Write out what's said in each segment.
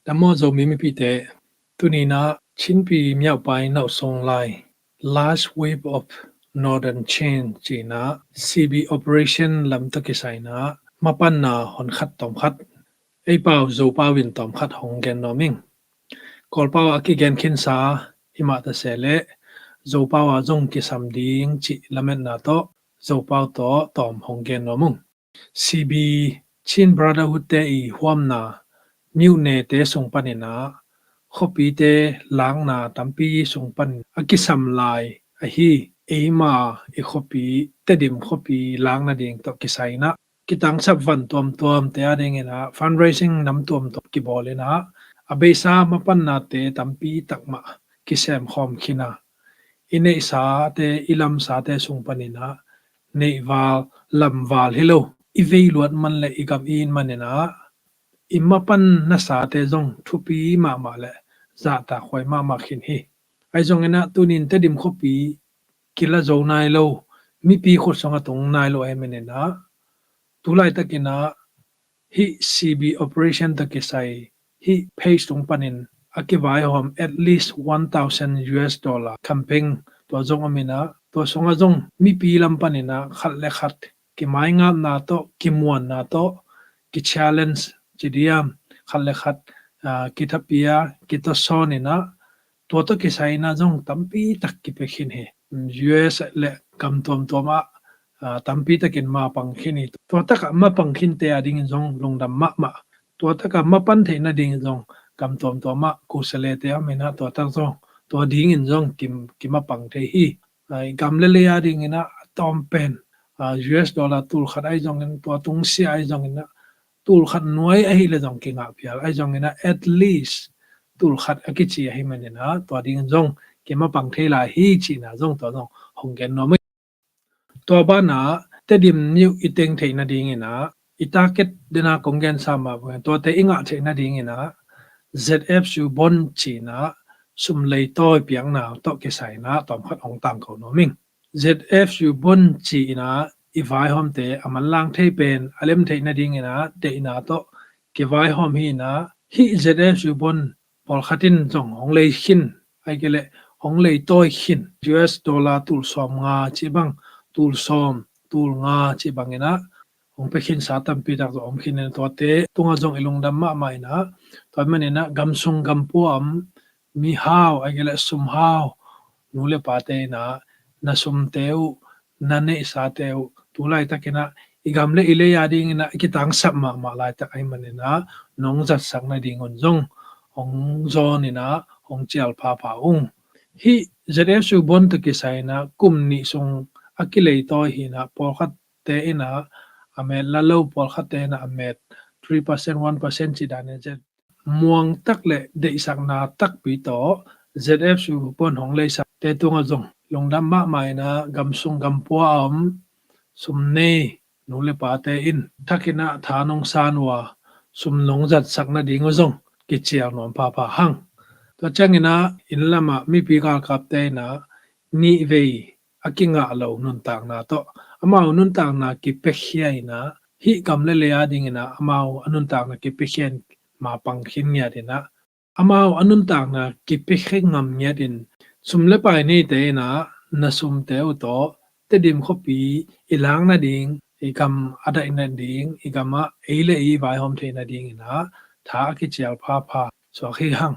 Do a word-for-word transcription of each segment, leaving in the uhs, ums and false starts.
Dam maw Zomi mipite, tuni-in ah Chinpi miaupai nauhsung lai, last wave of northern change ci-in ah C B operation lam tawh kisai-in ah mapanna honkhat tawmkhat, ei pau Zopau in tawmkhat hong gen nuam ing. Kawlpau a kigen khinsa himah ta se leh Zopau a zong kisam ding cih lametna tawh Zopau tawh tawm hong gen nuam ung. C B, Chin Brotherhood te i huamna myone te sung panin ah khuapite lakna tampi sung panin a kisam lai ahi eima i khuapi Tedim khuapi lakna ding tawh kisai-in ah kitangsap van tuamtuam te a dingin ah fundraising nam tuamtuam kibawl in ah a beisa mapannate tampi takmah kisem khawm khin a, i neihsate, i lamsate sung panin ah neihval lamval hi lo, i veiluat man le i gam i it manin ah i mapan nasate zong thupi mahmah le zahtakhuai mahmah khin hi. Ahi zongin ah tuni-in Tedim khuapi kila zo nai lo, mipi khut sungah tung nai lo ahih manin ah tu laitakin ah hih C B operation tawh kisai hih page tung panin a kivaihawm at least one thousand U S dollar campaign tua zong om in ah, tua sungah zong mipi lam panin ah khat le khat kimaingapna tawh, kimuanna tawh, kichallenge ci diam, khat le khat ah, kithapiak, kitawsawn in ah tua tawh kisai-in ah zong tampi tak kipia khin hi. U S le gam tuamtuam ah ah tampi takin mapang khin hi. Tua takah mapang khinte a dingin zong lungdam mahmah. Tua takah mapan theih nadingin zong gam tuamtuam ah kusalete a om in ah tua tak zong tua dingin zong kim, kimapang thei hi. Ah, i gam le lei a dingin ah a tawm pen ah U S dollar tul khat ahi zongin, tua tungsiah ahi zongin ah tul khat nuai ahih leh zong kingah phial ahi zongin ah at least tul khat a kici ahih manin ah tua dingin zong kimapang thei lai hi cihna zong tua zong hong gen nuam ing. Tua banah Tedim niuh i teng theih nadingin ah i target dena kong gensa mah bangin tuate i ngah theih nadingin ah Z F U bond ci-in ah sum leitawi piakna tawh kisai-in ah tawmkhat hong tangko nuam ing. Z F U bond ci-in ah i vaihawmte a manlang thei pen a lem theih nadingin ah deihna tawh kivaihawm hi-in ah hih Z F U bond pawlkhat in zong hong lei khin, ahih kei leh hong leitawi khin, U S dollar tul sawm nga cih bang, tul sawm, tul nga cih bangin ah hong pia khinsa tampi tak zong om khin in ah tuate tungah zong i lungdam mahmah in ah, tua ahih manin ah gam sung gam pua a om mihau, ahih kei leh sumhau, nu le pate in ah na sumte uh, na neihsate uh tu laitakin ah i gam le i lei a dingin ah i kitangsap mahmah laitak ahih manin ah nong zatsak nading un zong hong zawn in ah hong cial phapha ung. Hih Z F U bond tawh kisai-in ah kum nih sung a kileitawi hi-in ah pawlkhatte in ah a met la lo, pawlkhatte in ah a met three percent, one percent cih danin Z muang tak le deihsakna takpi tawh Z F U bond hong leisakte tungah zong lungdam mahmah in ah gam sung gam pua a om sum nei nu le pate in thakin ah tha nong san uh a sum nong zatsak nading uh zong kicial nuam phapha hang. Tua ciangin ah inn lamah mipi galkapte in ah nihvei a kingah lo nuntakna tawh amau nuntakna kipiakhia in ah hih gam le lei a dingin ah amau a nuntakna kipiakhia in mapang khin ngiat in ah amau a nuntakna kipiakhia ngam ngiat in sum le pai neite in ah na sumte uh tawh Tedim khuapi i lak nading, i gam a daih nading, i gam ah ei le ei vaihawm theih nadingin ah tha a kicial phapha suak hi hang.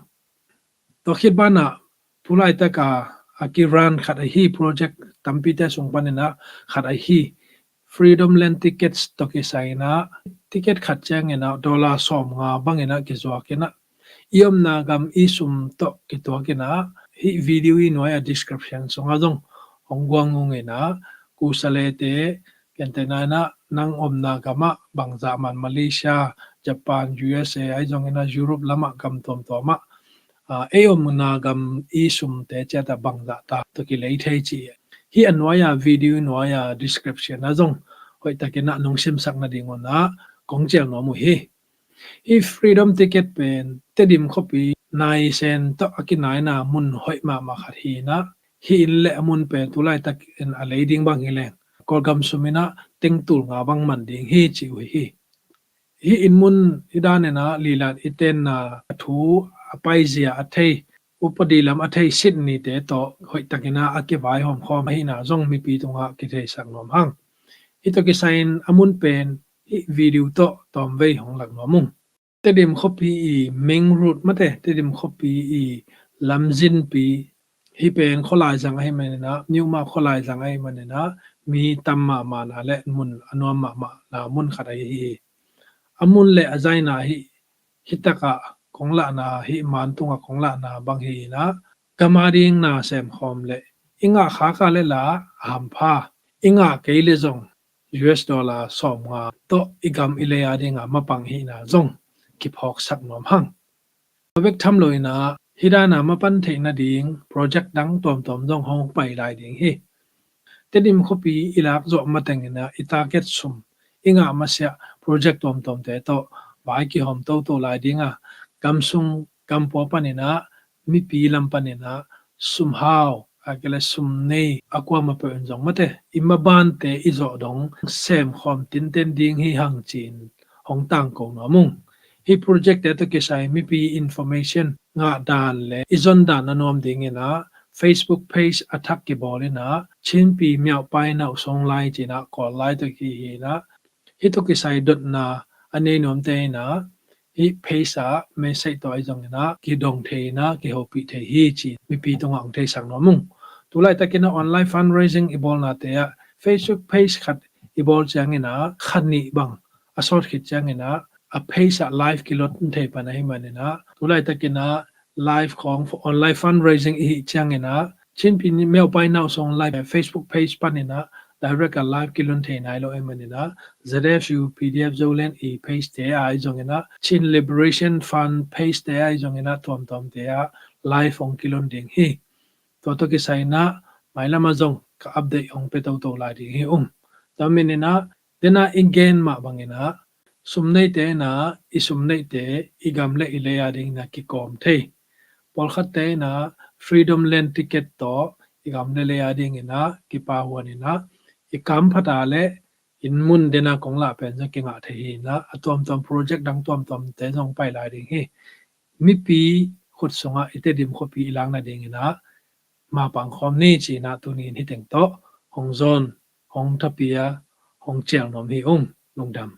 Tua khit banah tu laitak a a ki-run khat ahi project tampite sung panin ah khat ahi Freedom Land Tickets tawh kisai-in ah ticket khat ciangin ah dollar sawm nga bangin ah kizuak in ah i omna gam i sum tawh kituak in ah hih video i nuai a description sungah zong hong guang ung in ah kusalete, gentehna in ah nang omna gamah bangzah man Malaysia, Japan, U S A ahi zongin ah Europe lamah gam tuamtuamah ah ei omna gam i sumte ciatah bangzah ta tawh kilei thei ci. Hih a nuai a video nuai a description ah zong hoihtakin ah nong simsak nading un ah kong cial nuam uh hi. Hih Freedom Ticket pen Tedim khuapi naisen tawh a kinaina mun hoih mahmah khat hi in ah hih inn le a mun pen tu laitakin a lei ding bang hi leng Kawlgam sum in ah teng tul nga bang man ding hi ci uh hi. Hih in mun hih dan in ah lilan i tenna a thu a paizia a thei, upadi lam a thei sit nite tawh hoihtakin ah a kivaihawm khawm ahihna zong mipi tungah kitheisak nuam hang. Hih tawh kisai-in a mun pen hih video tawh tawmvei hong lak nuam ung. Tedim khuapi i main road mate, Tedim khuapi i lamzinpi, hih pen khualai zang ahih manin ah, Myanmar khualai zang ahih manin ah, mi tam mahmahna le mun a nuam mahmahna mun khat ahi hi. A mun le a zaina hih, hih takah kong lahna, hih man tungah kong lahna bang hi in ah, gam ading na semkhawm le i ngah khak a le la a hampha, i ngah kei le zong U S dollar sawmnga tawh i gam i lei adinga mapang hihna zong kiphawksak nuam hang. Tua bek tham lo in ah hih dana mapan theih nading project dang tuamtuam zong hong pai lai ding hi. Tedim khuapi i lak zawh matengin ah i target sum, i ngah masiah project tuamtuamte tawh vai kihawm toto lai dinga, gam sung gam pua panin ah, mipi lam panin ah sum hau, a kei le sum nei a kuamah peuh in zong mate, i mabante i zawh dong semkhawm tinten ding hi hang ci-in hong tangko nuam ung. Hih projectte tawh kisai mipi information ngah dan le i zon dan a nuam dingin ah Facebook page a thak kibawl in ah, Chinpi Myaukpai Nausong Lai ci-in ah Kawl lai tawh kihi in ah, hih tawh kisai dotna a nei nuamte in ah hih page ah message tawh ahi zongin ah kidong thei in ah kihopih thei hi ci-in mipi tungah hong theisak nuam ung. Tulaitakin ah online fundraising i bawlnate ah Facebook page khat i bawl ciangin ah kha nih bang a sawt khit ciangin ah a page ah live kilon thei pan ahih manin ah, tulaitakin ah live khawng online fundraising i hih ciangin ah, Chinpi Myaukpai Nausong Lai Facebook page panin ah direct a live kilon thei nai lo ahih manin ah, Z F U P D F Zoland i pagete ah ahi zongin ah, Chin Liberation Front pagete ah ahi zongin ah, tuamtuamte ah live hong kilon ding hi. Tua tawh kisai in ah mailam ah zong ka update hong pia toto lai ding hi ung. Tua manin ah, dena i gen mah bangin ah, sum neite in ah i sum neihte i gam le i lei adingin ah kikawm thei. Pawlkhatte in ah Freedom Land ticket tawh i gam le lei adingin ah kipahuan in ah, i kam phat a le inn mun dena kong lah pen zong kingah thei hi in ah, a tuamtuam project dang tuamtuamte zong pai lai ding hi. Mipi khut sungah i Tedim khuapi i lak nadingin ah mapang khawm ni ci-in ah tuni in hih teng tawh hong zawn, hong thapia, hong cial nuam hi ung. Lungdam.